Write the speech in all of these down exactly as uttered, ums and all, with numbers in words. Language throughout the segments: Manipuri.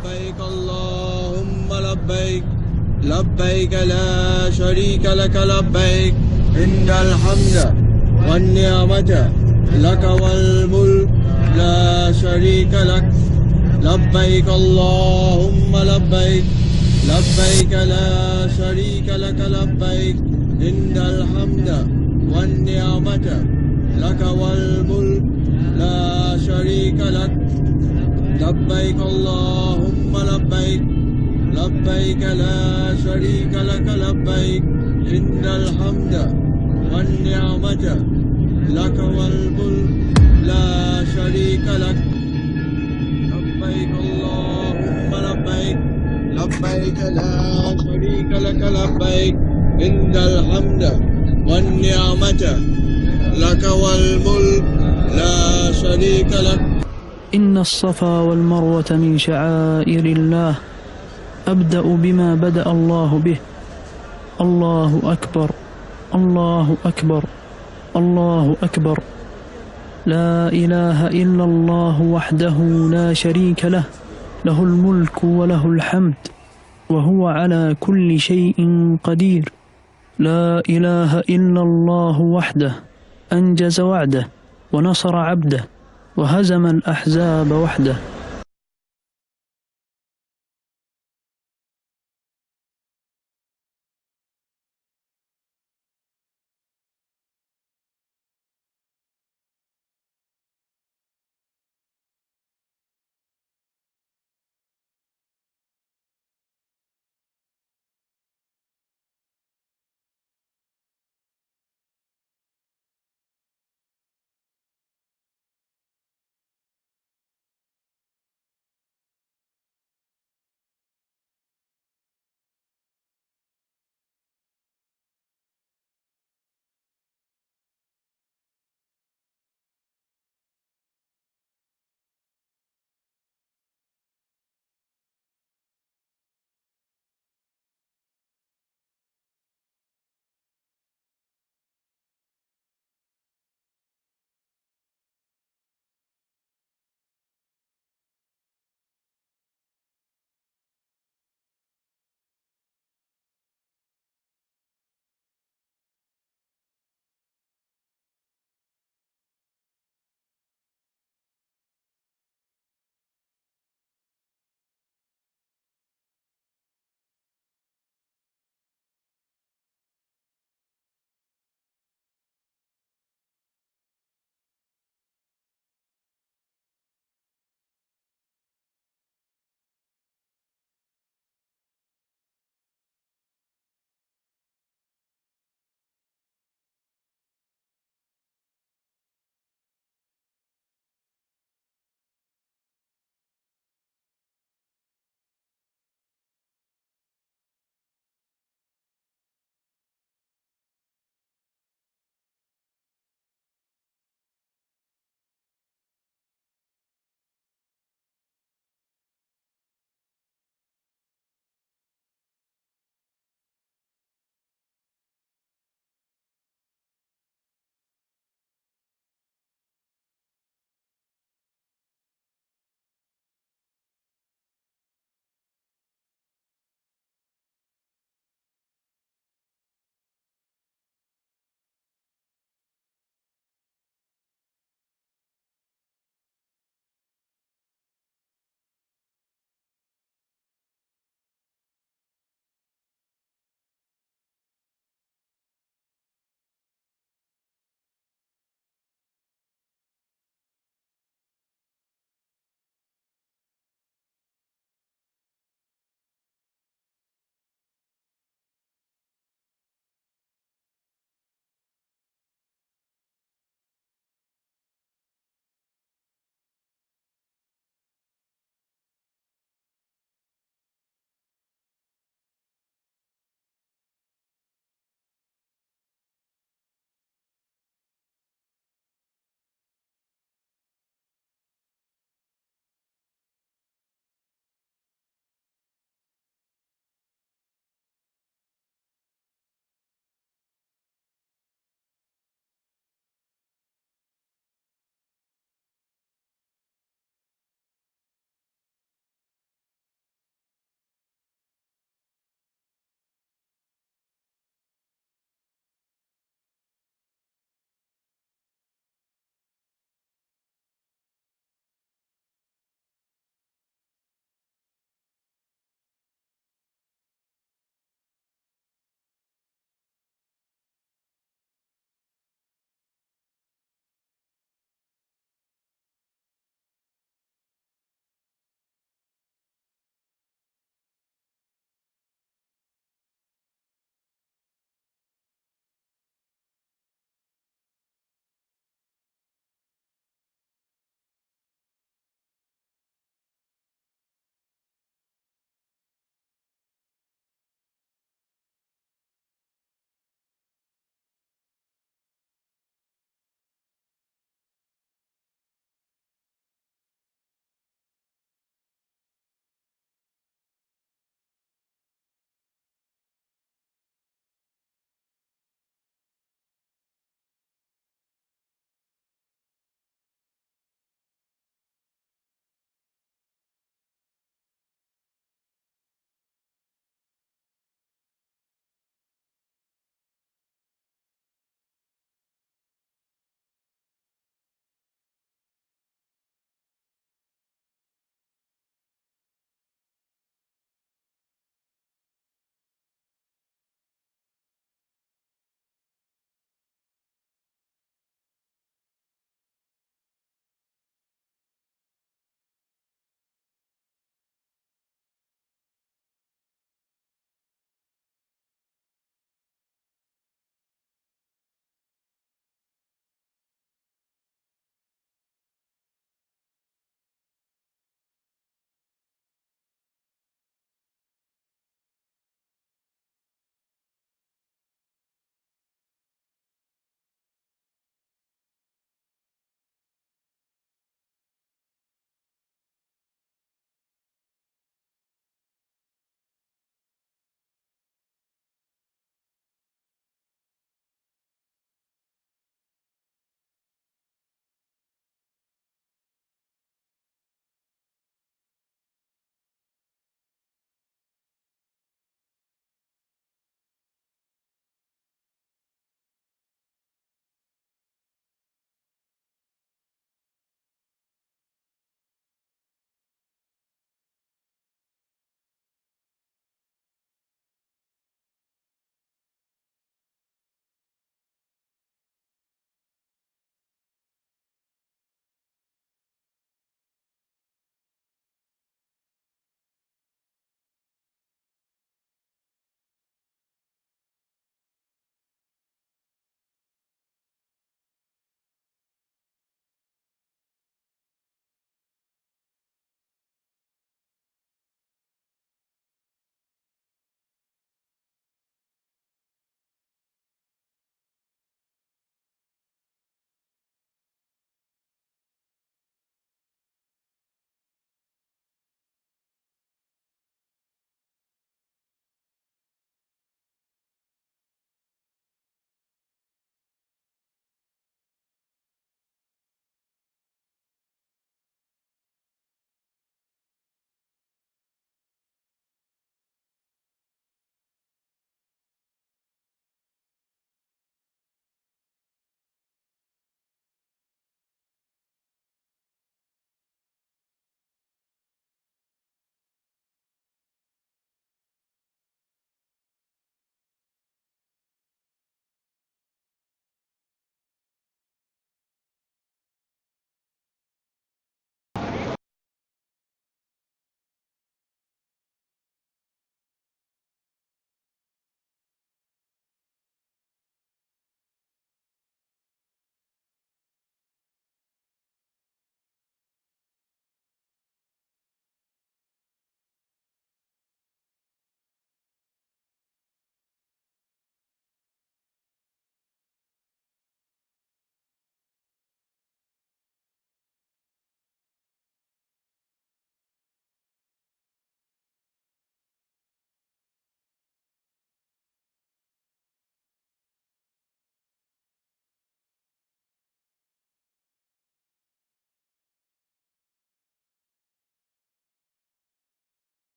لبيك اللهم لبيك، لبيك لا شريك لك لبيك، إن الحمد والنعمة لك والملك لا شريك لك. لبيك اللهم لبيك، لبيك لا شريك لك لبيك، إن الحمد والنعمة لك والملك لا شريك لك. لبيك اللهم لبيك، لبيك لا شريك لك لبيك، إن الحمد والنعمة لك والملك لا شريك لك. لبيك اللهم لبيك، لبيك لا شريك لك لبيك، إن الحمد والنعمة لك والملك لا شريك لك. إن الصفا والمروة من شعائر الله، أبدأ بما بدأ الله به. الله أكبر، الله أكبر، الله أكبر. لا إله إلا الله وحده لا شريك له، له الملك وله الحمد، وهو على كل شيء قدير. لا إله إلا الله وحده، أنجز وعده، ونصر عبده، وهزم الأحزاب وحده.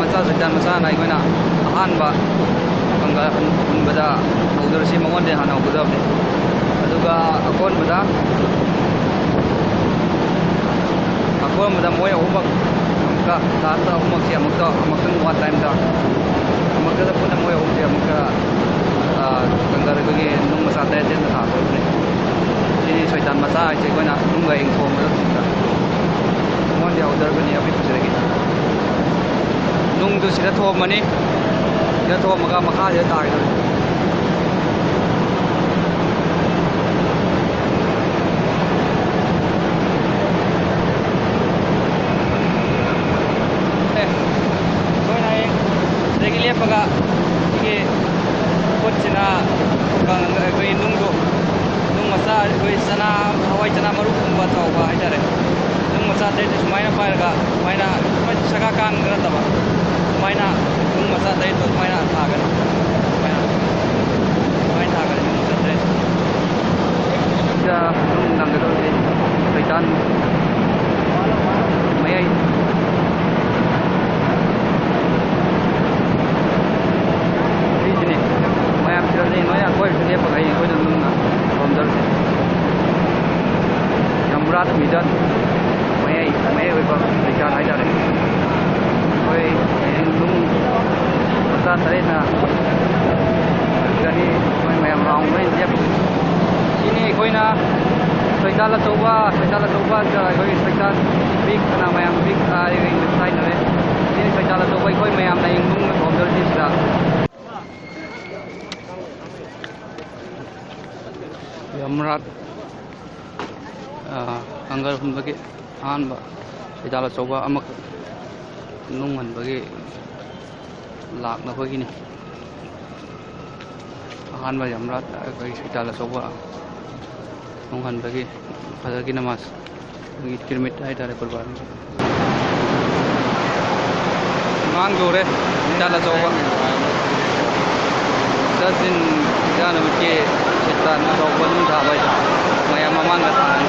ꯃꯆꯥ, ꯁꯩꯇꯥꯟ ꯃꯆꯥꯅ ꯑꯩꯈꯣꯏꯅ ꯑꯍꯥꯟꯕ ꯀꯪꯒꯥ ꯍꯨꯟꯕꯗ ꯍꯧꯗꯣꯔꯤꯁꯤ ꯃꯉꯣꯟꯗ ꯍꯥꯟꯅ ꯍꯧꯒꯗꯕꯅꯤ꯫ ꯑꯗꯨꯒ ꯑꯀꯣꯟꯕꯗ, ꯑꯀꯣꯟꯕꯗ ꯃꯣꯏ ꯑꯍꯨꯝꯃꯛ ꯑꯃꯨꯛꯀ, ꯂꯥꯁꯇ ꯑꯍꯨꯝꯃꯛꯁꯤ ꯑꯃꯨꯛꯇ, ꯑꯃꯨꯛꯇꯪ ꯋꯥꯟ ꯇꯥꯏꯝꯗ ꯑꯃꯨꯛꯇꯗ ꯄꯨꯟꯅ ꯃꯣꯏ ꯑꯍꯨꯝꯁꯦ ꯑꯃꯨꯛꯀ, ꯑꯥ, ꯀꯪꯒꯥ ꯑꯩꯈꯣꯏꯒꯤ ꯅꯨꯡ ꯃꯆꯥ ꯇꯔꯦꯠ ꯇꯔꯦꯠꯅ ꯊꯥꯗꯣꯔꯤꯕꯅꯤ꯫ ꯁꯤꯅꯤ ꯁꯩꯇꯥꯟ ꯃꯆꯥ ꯍꯥꯏꯁꯦ, ꯑꯩꯈꯣꯏꯅ ꯅꯨꯡꯒ ꯏꯪꯊꯣꯛꯑꯝꯕꯗ ꯃꯉꯣꯟꯗ ꯍꯧꯗꯣꯔꯤꯕꯅꯤ ꯑꯄꯤꯛꯄꯁꯤꯗꯒꯤ꯫ ꯅꯨꯡꯗꯨ ꯁꯤꯗ ꯊꯣꯝꯃꯅꯤ꯫ ꯁꯤꯗ ꯊꯣꯝꯃꯒ ꯃꯈꯥꯁꯤꯗ ꯇꯥꯈꯤꯗꯣꯏꯅꯤ꯫ ꯑꯦ, ꯑꯩꯈꯣꯏꯅ ꯍꯌꯦꯡ ꯁꯤꯗꯒꯤ ꯂꯦꯞꯄꯒ ꯁꯤꯒꯤ ꯈꯨꯠꯁꯤꯅ ꯑꯩꯈꯣꯏ ꯅꯨꯡꯗꯣ, ꯅꯨꯡ ꯃꯆꯥ, ꯑꯩꯈꯣꯏ ꯆꯅꯥ, ꯍꯋꯥꯏ ꯆꯅꯥ ꯃꯔꯨꯒꯨꯝꯕ ꯆꯥꯎꯕ ꯍꯥꯏꯇꯥꯔꯦ, ꯅꯨꯡ ꯃꯆꯥ ꯇꯔꯦꯠꯁꯦ ꯁꯨꯃꯥꯏꯅ ꯄꯥꯏꯔꯒ, ꯁꯨꯃꯥꯏꯅ, ꯁꯨꯃꯥꯏꯅ ꯁꯒꯥ ꯀꯥꯡꯒ ꯅꯠꯇꯕ, ꯁꯨꯃꯥꯏꯅ ꯅꯨꯡ ꯃꯆꯥ ꯇꯔꯦꯠꯇꯣ ꯁꯨꯃꯥꯏꯅ ꯊꯥꯒꯅꯤ꯫ ꯁꯨꯃꯥꯏꯅ, ꯁꯨꯃꯥꯏꯅ ꯊꯥꯒꯅꯤ ꯅꯨꯡ ꯃꯆꯥ ꯇꯔꯦꯠꯁꯦ꯫ ꯁꯤꯗ ꯅꯨꯡ ꯂꯪꯒꯗꯧꯔꯤꯁꯦ ꯁꯩꯇꯥꯟ ꯃꯌꯥꯏ꯫ ꯁꯤꯁꯤꯅꯤ꯫ ꯃꯌꯥꯝ ꯁꯤꯗ ꯂꯦꯡ-, ꯂꯣꯏꯅ ꯑꯩꯈꯣꯏ ꯂꯦꯞꯄꯒ ꯍꯌꯦꯡ ꯑꯩꯈꯣꯏꯅ ꯅꯨꯡꯅ ꯊꯣꯝꯗꯧꯔꯤꯁꯦ꯫ ꯌꯥꯝ ꯃꯨꯔꯥꯗ ꯃꯤꯗ ꯃꯌꯥꯏ, ꯃꯌꯥꯏ ꯑꯣꯏꯕ ꯂꯩꯀꯥꯏ ꯍꯥꯏꯇꯥꯔꯦ꯫ ꯑꯩꯈꯣꯏ ꯍꯌꯦꯡ ꯅꯨꯡ ꯃꯆꯥ ꯇꯔꯦꯠꯅ ꯒꯥꯔꯤ ꯑꯩꯈꯣꯏ ꯃꯌꯥꯝ ꯔꯥꯎꯟ ꯂꯣꯏ ꯂꯦꯞꯄꯤ꯫ ꯁꯤꯅꯤ ꯑꯩꯈꯣꯏꯅ ꯁꯣꯏꯇꯥꯜ ꯑꯆꯧꯕ, ꯁꯣꯏꯇꯥꯜ ꯑꯆꯧꯕ, ꯑꯩꯈꯣꯏꯒꯤ ꯁꯣꯏꯇꯥꯜ ꯕꯤꯛ ꯑꯅ ꯃꯌꯥꯝ ꯕꯤꯛ ꯍꯥꯏꯔꯒ ꯏꯪꯂꯤꯁ ꯍꯥꯏꯅꯔꯦ꯫ ꯁꯤꯅꯤ ꯁꯣꯏꯇꯥꯜ ꯑꯆꯧꯕ ꯑꯩꯈꯣꯏ ꯃꯌꯥꯝꯅ ꯍꯌꯦꯡ ꯅꯨꯡ ꯊꯣꯝꯗꯧꯔꯤꯁꯤ ꯁꯤꯗ꯫ ꯌꯝꯔꯥꯠ, ꯑ, ꯀꯪꯒꯜ ꯍꯨꯟꯕꯒꯤ ꯑꯍꯥꯟꯕ ꯁꯩꯇꯥꯜ ꯑꯆꯧꯕ ꯑꯃꯈꯛ ꯅꯨꯡ ꯍꯟꯕꯒꯤ ꯂꯥꯛꯅꯕꯒꯤꯅꯤ꯫ ꯑꯍꯥꯟꯕ ꯌꯝꯔꯥꯠ ꯑꯩꯈꯣꯏ ꯁꯩꯇꯥꯜ ꯑꯆꯧꯕ ꯅꯨꯡ ꯍꯟꯕꯒꯤ ꯐꯖꯔꯒꯤ ꯅꯃꯥꯖ꯫ ꯏꯗꯀꯤ ꯅꯨꯃꯤꯠ ꯍꯥꯏꯇꯥꯔꯦ, ꯀꯨꯔꯕꯥꯅꯤ꯫ ꯃꯥꯡꯗꯣꯔꯦ ꯁꯩꯇꯥꯜ ꯑꯆꯧꯕ꯫ ꯗꯁꯕꯤꯟ ꯏꯔꯥ ꯅꯨꯃꯤꯠꯀꯤ ꯁꯩꯇꯥꯜ ꯑꯆꯧꯕ ꯅꯨꯡ ꯊꯥꯕ ꯍꯥꯏꯗꯣ ꯃꯌꯥꯝ ꯃꯃꯥꯡꯗ ꯊꯥꯔꯅꯤ꯫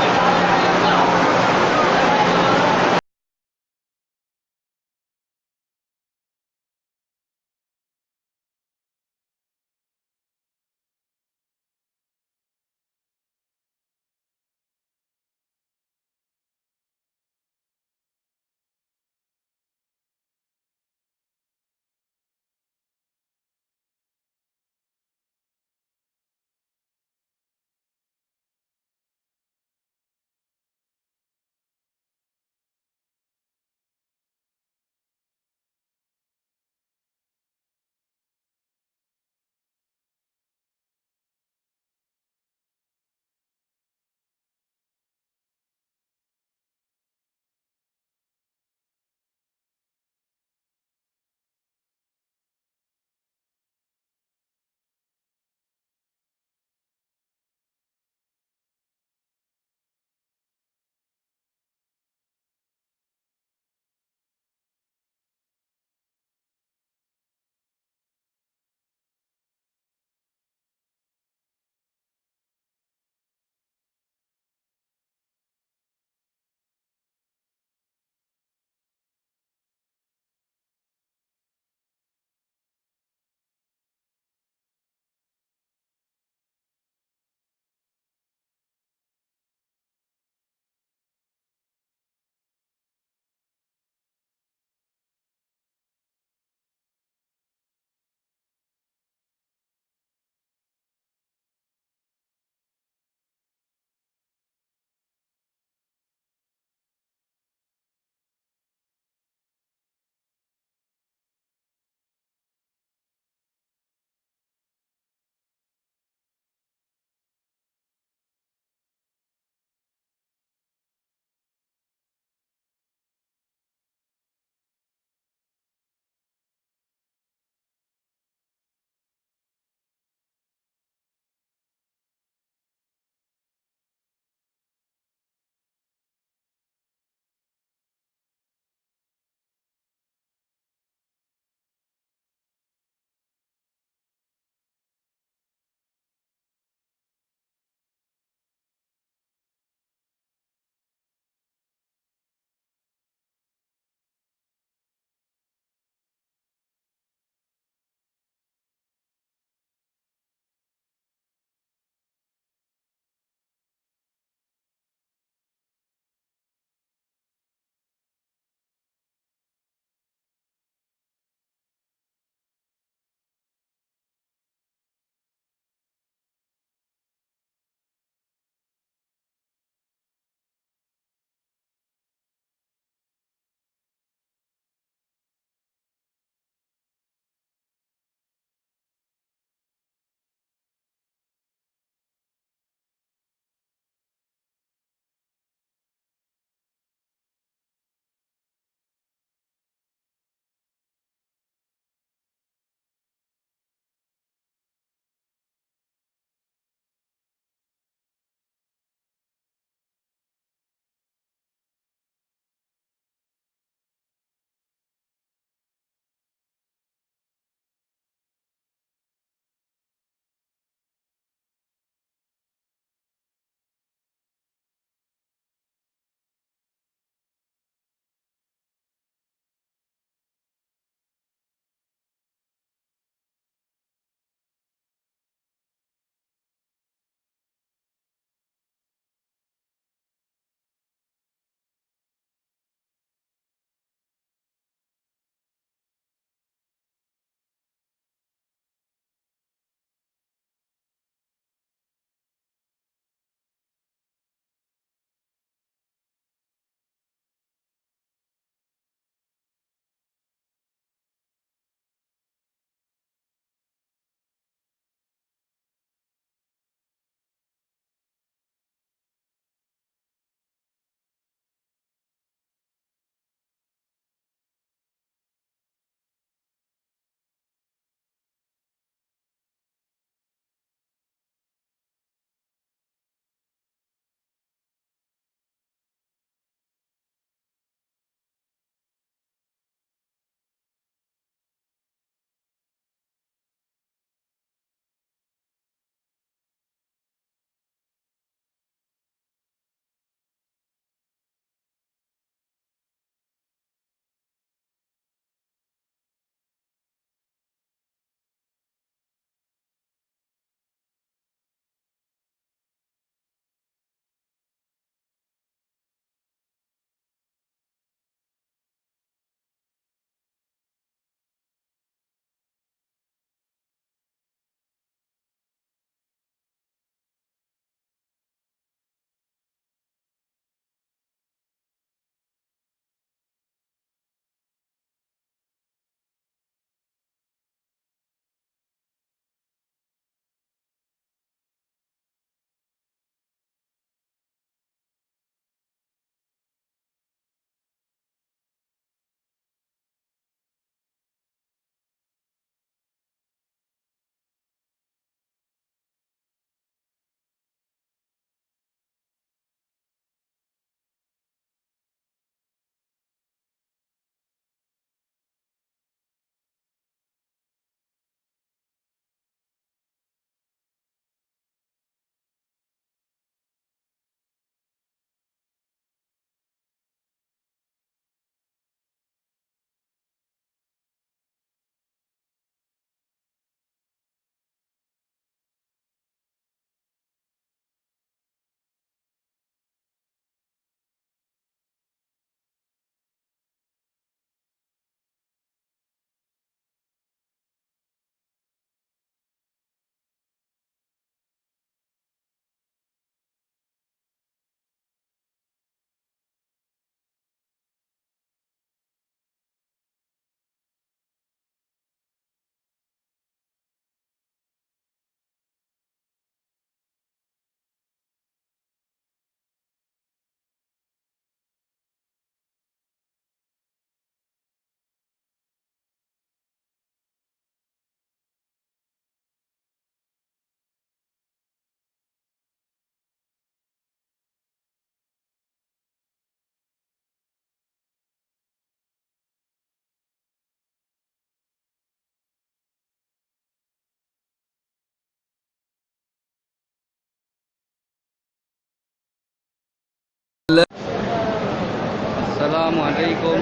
السلام عليكم.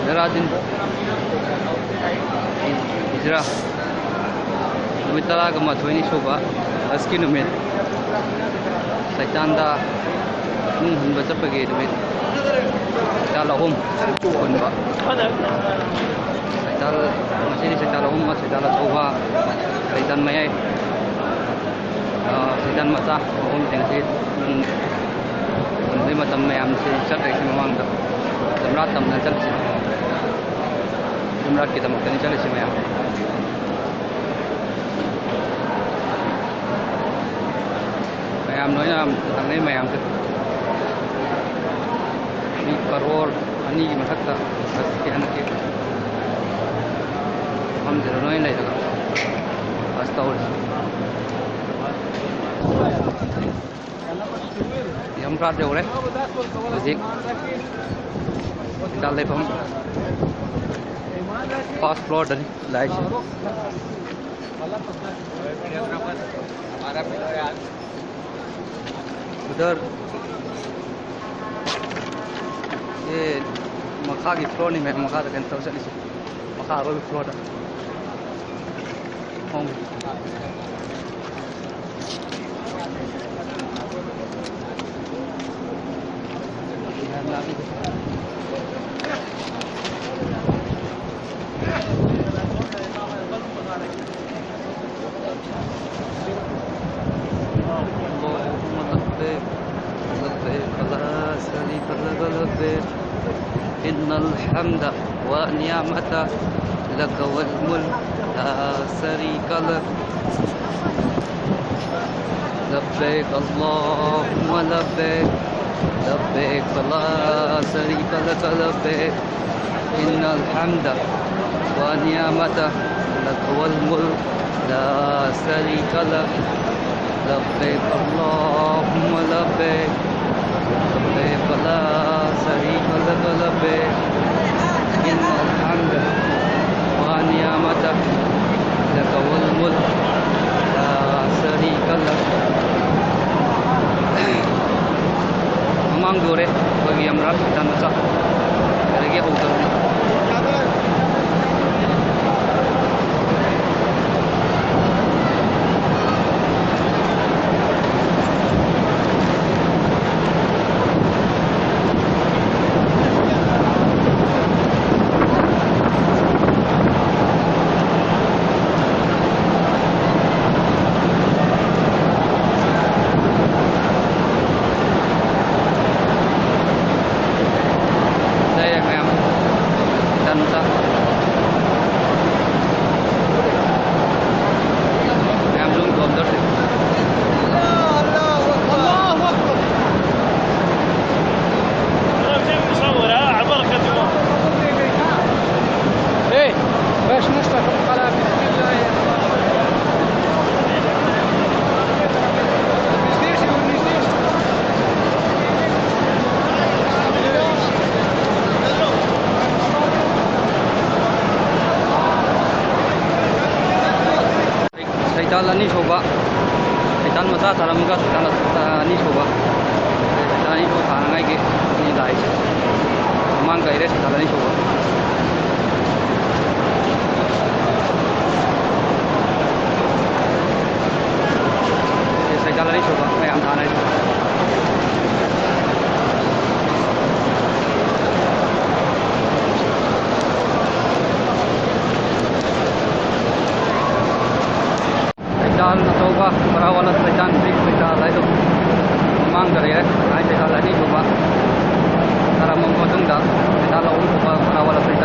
ꯗꯦꯔꯥꯗꯨꯟ ꯍꯤꯖ꯭ꯔꯥ ꯅꯨꯃꯤꯠ ꯇꯔꯥꯒ ꯃꯥꯊꯣꯏꯅꯤ ꯁꯨꯕ ꯍꯖꯀꯤ ꯅꯨꯃꯤꯠ, ꯁꯩꯇꯥꯟꯗ ꯅꯨꯡ ꯍꯨꯟꯕ ꯆꯠꯄꯒꯤ ꯅꯨꯃꯤꯠ, ꯁꯩꯇꯥꯟ ꯑꯍꯨꯝ ꯍꯨꯟꯕ꯫ ꯁꯩꯇꯥꯟ, ꯉꯁꯤꯗꯤ ꯁꯩꯇꯥꯟ ꯑꯍꯨꯝ, ꯁꯩꯇꯥꯟ ꯑꯆꯧꯕ, ꯁꯩꯇꯥꯟ ꯃꯌꯥꯏ, ꯑ, ꯁꯩꯇꯥꯟ ꯃꯆꯥ ꯑꯍꯨꯝꯁꯤꯡ ꯑꯁꯤ ꯅꯨꯡ ꯍꯨꯟꯕꯒꯤ ꯃꯇꯝ ꯃꯌꯥꯝꯁꯤ ꯆꯠꯂꯤꯁꯤ ꯃꯃꯥꯡꯗ ꯖꯝꯔꯥꯠ ꯇꯝꯅ ꯆꯠꯂꯤꯁꯤ꯫ ꯖꯝꯔꯥꯠꯀꯤꯗꯃꯛꯇꯅꯤ ꯆꯠꯂꯤꯁꯤ ꯃꯌꯥꯝ꯫ ꯃꯌꯥꯝ ꯂꯣꯏꯅ ꯂꯥꯛꯅꯩ ꯃꯌꯥꯝꯁꯦ꯫ ꯃꯤ ꯀꯔꯣꯔ ꯑꯅꯤꯒꯤ ꯃꯊꯛꯇ ꯍꯖꯀꯤ ꯍꯟꯗꯛꯀꯤ ꯃꯐꯝꯁꯤꯗ ꯂꯣꯏ ꯂꯩꯔꯒ ꯍꯖ ꯇꯧꯔꯤ꯫ ꯖꯝꯔꯥꯠ ꯌꯧꯔꯦ꯫ ꯍꯧꯖꯤꯛ ꯁꯩꯇꯥꯟ ꯂꯩꯐꯝ first floor ꯗꯅꯤ ꯂꯥꯛꯏꯁꯦ꯫ ꯎꯙꯔ, ꯑꯦ, ꯃꯈꯥꯒꯤ floor ꯅꯤ ꯃꯌꯥꯝ, ꯃꯈꯥꯗ ꯀꯩꯅꯣ ꯇꯧ ꯆꯠꯂꯤꯁꯦ꯫ ꯃꯈꯥ ꯑꯔꯣꯏꯕ floor ꯗ꯫ ꯈꯣꯡ꯫ اللهم لبيك، لبيك لا شريك لك لبيك، إن الحمد والنعمة لك والملك لا شريك لك. لبيك اللهم لبيك، لبيك لا شريك لك لبيك، إن الحمد والنعمة لك والملك لا شريك لك. لبيك اللهم لبيك، لبيك لا شريك لك لبيك، إن الحمد والنعمة لك والملك لا شريك لك. ꯇꯧꯔꯦ ꯑꯩꯈꯣꯏꯒꯤ ꯌꯥꯝꯔꯥ ꯁꯩꯇꯥꯟ ꯃꯆꯥ꯫ ꯑꯗꯒꯤ ꯍꯧꯗꯧꯔꯦ꯫ ꯂꯩꯔꯦ ꯃꯌꯥꯝ꯫ ꯇꯟ ꯆꯥ꯫ ꯃꯌꯥꯝ ꯂꯣꯏ ꯊꯣꯝꯗꯧꯔꯦ꯫ Эй, башня что, ꯁꯩꯇꯥꯜ ꯑꯅꯤꯁꯨꯕ, ꯁꯩꯇꯥꯜ ꯃꯆꯥ ꯊꯥꯔꯝꯃꯒ ꯁꯩꯇꯥꯜ ꯑꯅꯤꯁꯨꯕ, ꯁꯩꯇꯥꯜ ꯑꯅꯤꯁꯨꯕ ꯊꯥꯅꯉꯥꯏꯒꯤ ꯃꯤ ꯂꯥꯛꯏꯁꯦ꯫ ꯃꯃꯥꯡ ꯀꯩꯔꯦ ꯁꯩꯇꯥꯜ ꯑꯅꯤꯁꯨꯕ꯫ ꯁꯩꯇꯥꯜ ꯑꯅꯤꯁꯨꯕ ꯃꯌꯥꯝ ꯊꯥꯅꯔꯤ꯫ ꯁꯩꯇꯥꯜ ꯑꯆꯧꯕ ꯕꯔꯥꯋꯥꯂꯥ ꯁꯩꯇꯥꯟ, ꯕꯤꯛ ꯁꯩꯇꯥꯜ ꯍꯥꯏꯗꯣ ꯃꯃꯥꯡꯗ ꯂꯩꯔꯦ꯫ ꯉꯁꯥꯏ ꯁꯩꯇꯥꯜ ꯑꯅꯤꯁꯨꯕ ꯊꯥꯔꯝꯃꯕ ꯃꯇꯨꯡꯗ ꯁꯩꯇꯥꯜ ꯑꯍꯨꯝꯁꯨꯕ ꯕꯔꯥꯋꯥꯂꯥ ꯁꯩꯇꯥꯟ꯫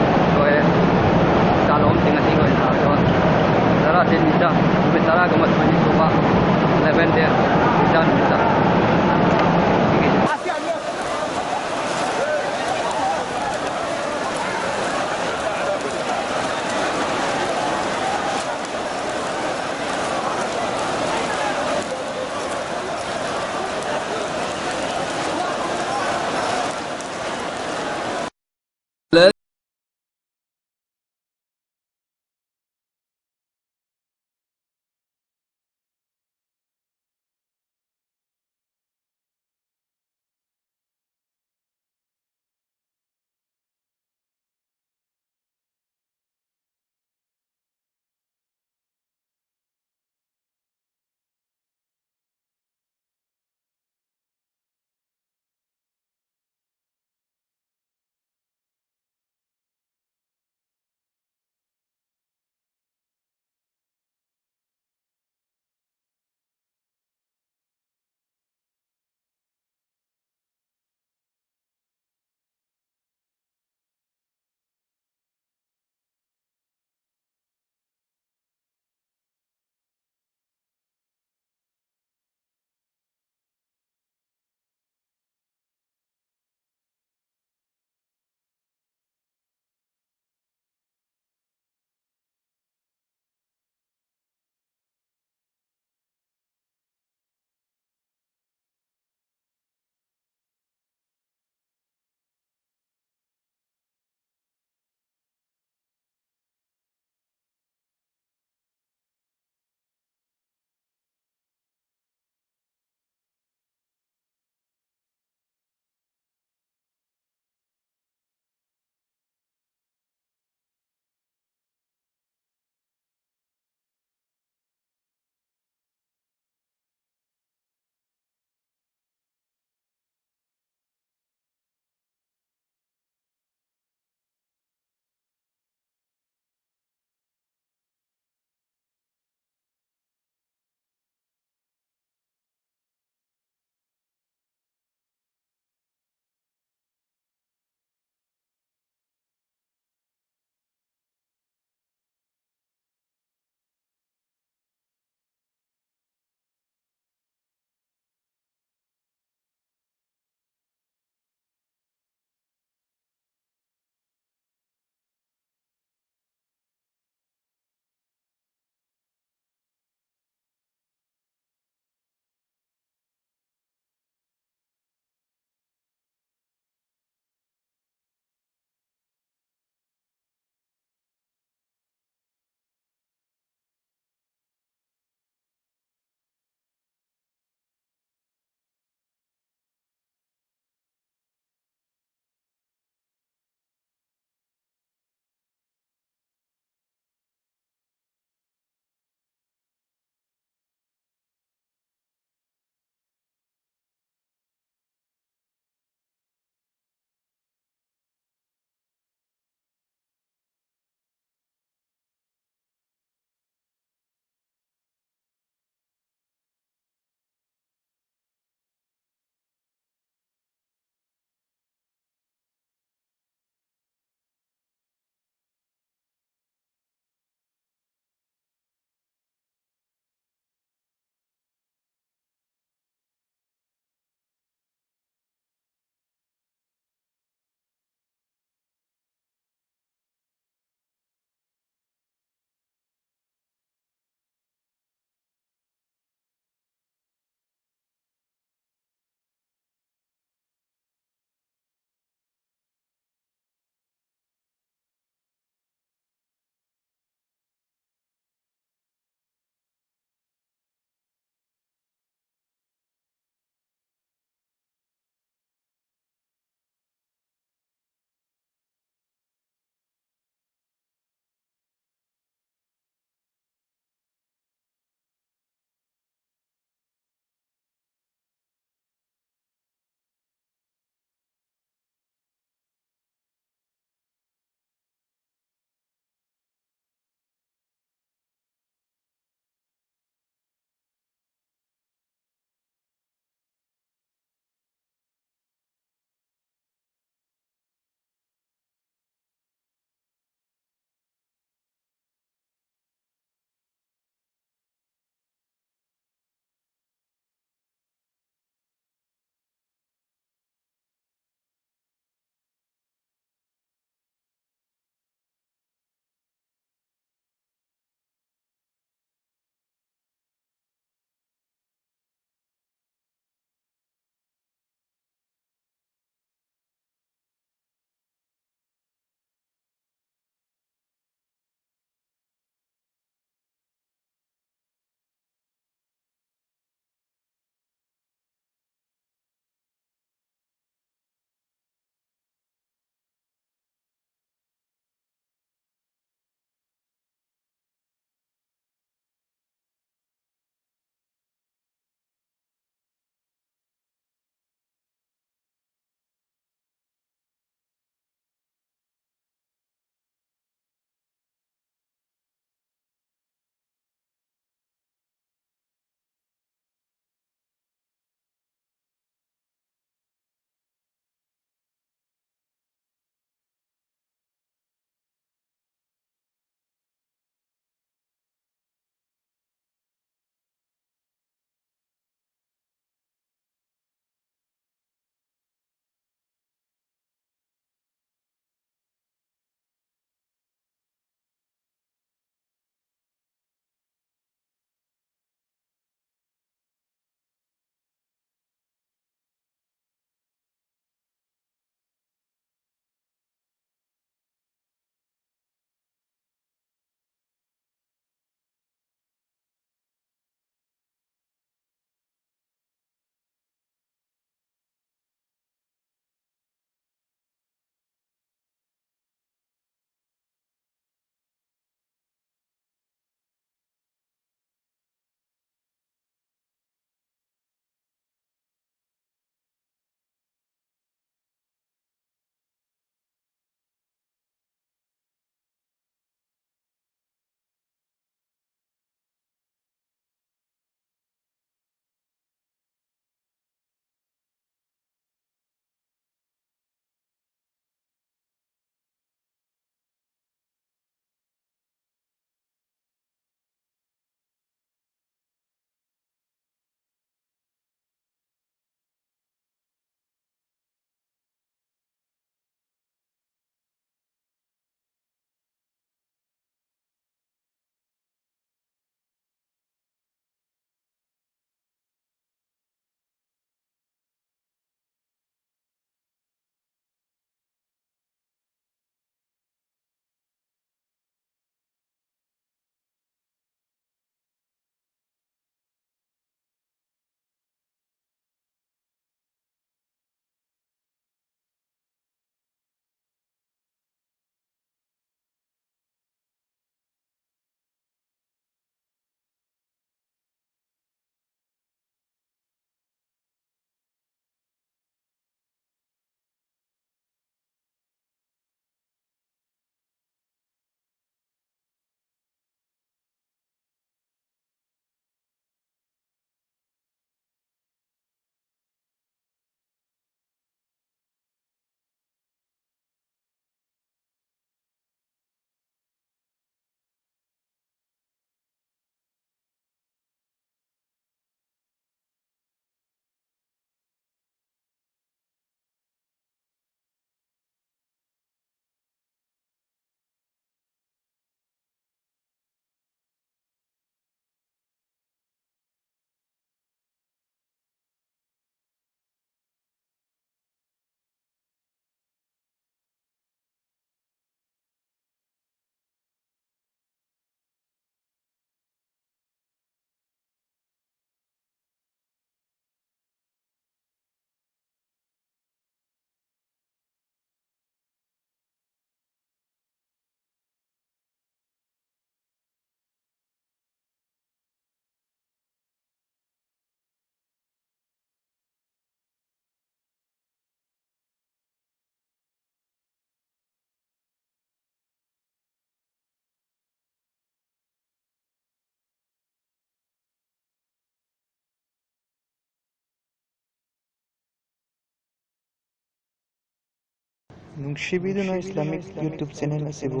ꯅꯨꯡꯁꯤꯕꯤꯗꯨꯅ Islamic YouTube channel ꯑꯁꯤꯕꯨ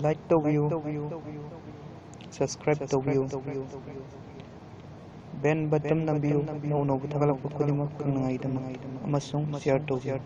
like ꯇꯧꯕꯤꯌꯨ, subscribe ꯇꯧꯕꯤꯌꯨ, bell button ꯅꯝꯕꯤꯌꯨ, ꯑꯅꯧ ꯑꯅꯧꯕ ꯊꯥꯒꯠꯂꯛꯄ ꯈꯨꯗꯤꯡꯃꯛ ꯈꯪꯅꯉꯥꯏꯒꯤꯗꯃꯛ, ꯑꯃꯁꯨꯡ share ꯇꯧꯕꯤꯌꯨ꯫